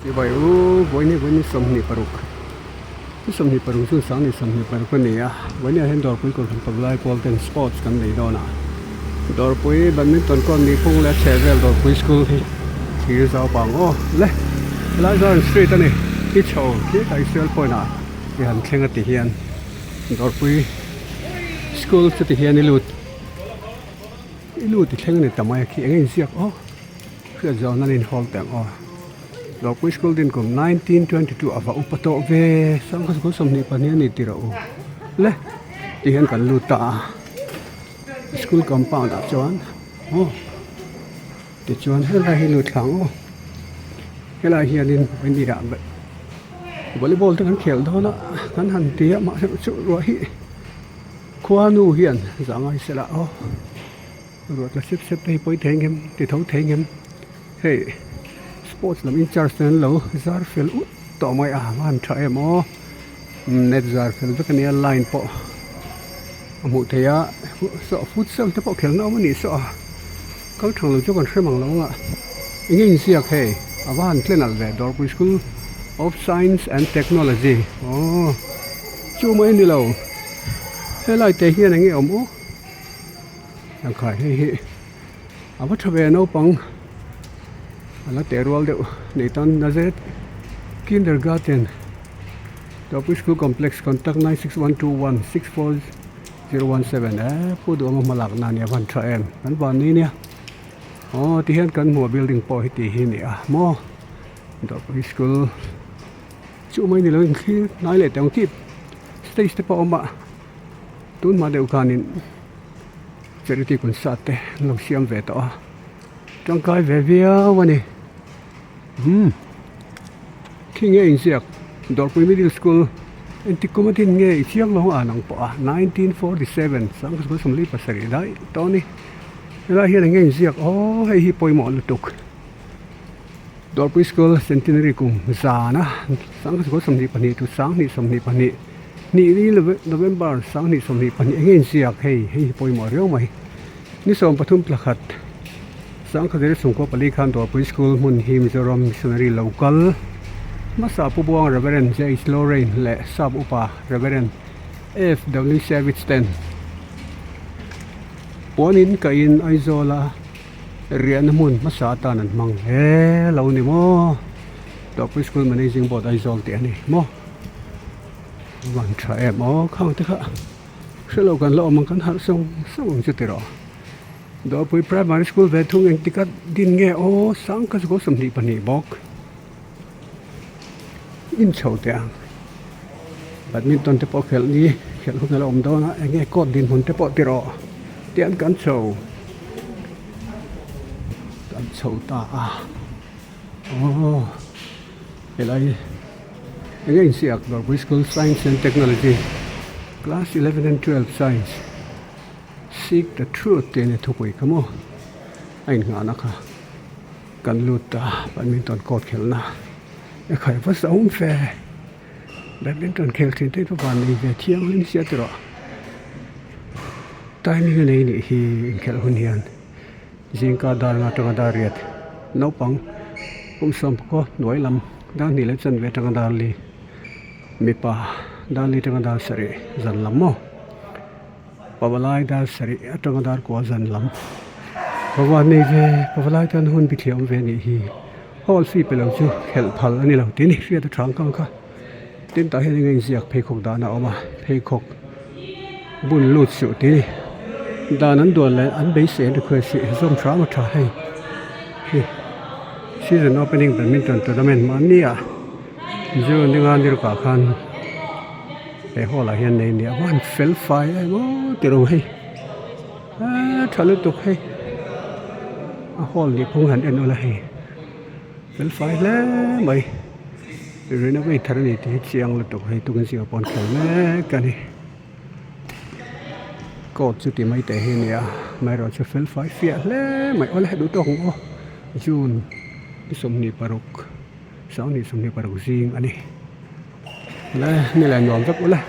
Chibai u, vawiin hi vawiin 26, ni 26 chu sang ni 26 a ni a, vawiin ah hian dawrpui kawrhran pawlai pawl ten sports kan nei dawn a, dawrpui badminton court nih phung leh a chheh vel dawrpui school hi thir zau pang aw le helai chuan street a ni i chho khi tah Israel point ah i han thleng a ti hian dawrpui school chu ti hian i lut i lut i thleng a ni ta mai a khi eng nge inziak aw. Hriat zawh nan in hawl teh ang aw. Dawrpui School din kum 1922 a va upa tawh ve sangha school 22 a ni tih rawh u le ti hian kan lut ta a school compound ah chuan aw tichuan helai hi lut thla ang aw helai hianin nia volleyball te kan khel dawn a kan han ti a mahse chu ruah hi khuanu hian za ngai sela aw. Ruah tla sep sep te hi pawi thei ngem ti tho thei ngem hei sports lam in charge te an lo zar fel ut tawh mai a a han tha em aw net zar fel vek ania line pawh a hmuh theih a saw futsal te pawh khelh na awm anih saw a kal thang lo chu kan hre mang lo ang a eng nge inziak hei a va han tlen alh ve Dawrpui school of science and technology aw chu mai a ni lo helai te hian eng nge awm aw. Tangkai hei hi a va tha ve naupang a la teh rual deuh nei tan Nazareth kindergarten Dawrpui school complex contact 9612164017 eh pu duhawma hma lak na ania van tha em kan van ni nia aw ti hian kan hmu a building pawh hi tih hi a ni a maw Dawrpui school chu mai ni lo in thlir hnai leh teh ang tih stage te pawh a awm a. Tun hma deuh khanin charity concert te an lo siam ve tawh a tangkai ve viau a ni umm khi nge inziak Dawrpui middle school engtik kum a din nge i chiang lo ang ang pawh a 1947 1947 daih tawh a ni helai hian eng nge inziak aw hei hi pawimawh lutuk Dawrpui school centenary kum zana 1922 to 1922. Hnih ni November 2022 eng nge inziak hei hei hi pawimawh riau mai. Ni 13 pakhat 1924 khan Dawrpui School hmun hi Mizoram Missionary lo kal hmasa Pu Buang Rev. J.H. Lorrain leh Sap Upa Rev. F.W. Savage ten puanin kahin Aizawla riahna hmun hmasa atan an hmang hle lo ni maw Dawrpui School Managing Board Aizawl tih a ni maw. Van tha em aw khang te kha hrelo kan la awm ang kan harh sawng sawng ang chu tiraw Dawrpui primary school ve thung engtik a din nge aw sang ka chu 22 bawk in chho teh ang badminton te pawh khelh ni khelh hun a la awm dawn a eng nge court dinhmun te pawh tiraw tian kan chho kan chho ta a aw helai. Eng nge insiak Dawrpui School Science and Technology Class 11 and 12 Science Seek the Truth tih a ni thupui kha maw a inngahna kha kan lut ta badminton court khelhna e khai va zau ve badminton khel thin te hi van nei ve thianghlim sia tiraw timing a nei nih hi inkhelh hun hian zingka dar nga atanga dar riat naupang kum sawmpakaw hnuai lam. Dar hnih leh chanve atanga dar li mipa dar li atanga dar sarih zan lam maw pavalai dar sarih atanga dar kua zan lam pavan nei ve pavalai tan hun bithliah awm ve anih hi hall fee pe lo chu khelh phal a ni lo tih a ni hriat a tha ang kang kha tin tah hian eng nge inziak pheikhawk dahna a awm a pheikhawk bun lut suh tih a ni dan an duan leh an beisei an request hi zawm hram a tha hei hi. Season opening badminton tournament mahni ah June ni nga ni rukah khan he hall ah hian nei a ni a van fel fai em aw ti rawng hei eee tha lutuk hei a hall nih phung han en ula hei fel fai hle mai renovate thar a ni tih hi chiang lutuk hei tukin zingah pawh an khel mek a ni. Court chu ti mai teh hi a ni a amaherawhchu chu fel fai fiah hle mai awle duh tawk ang aw June ni 26 26 zing a ni le ni leh nuam vek ula.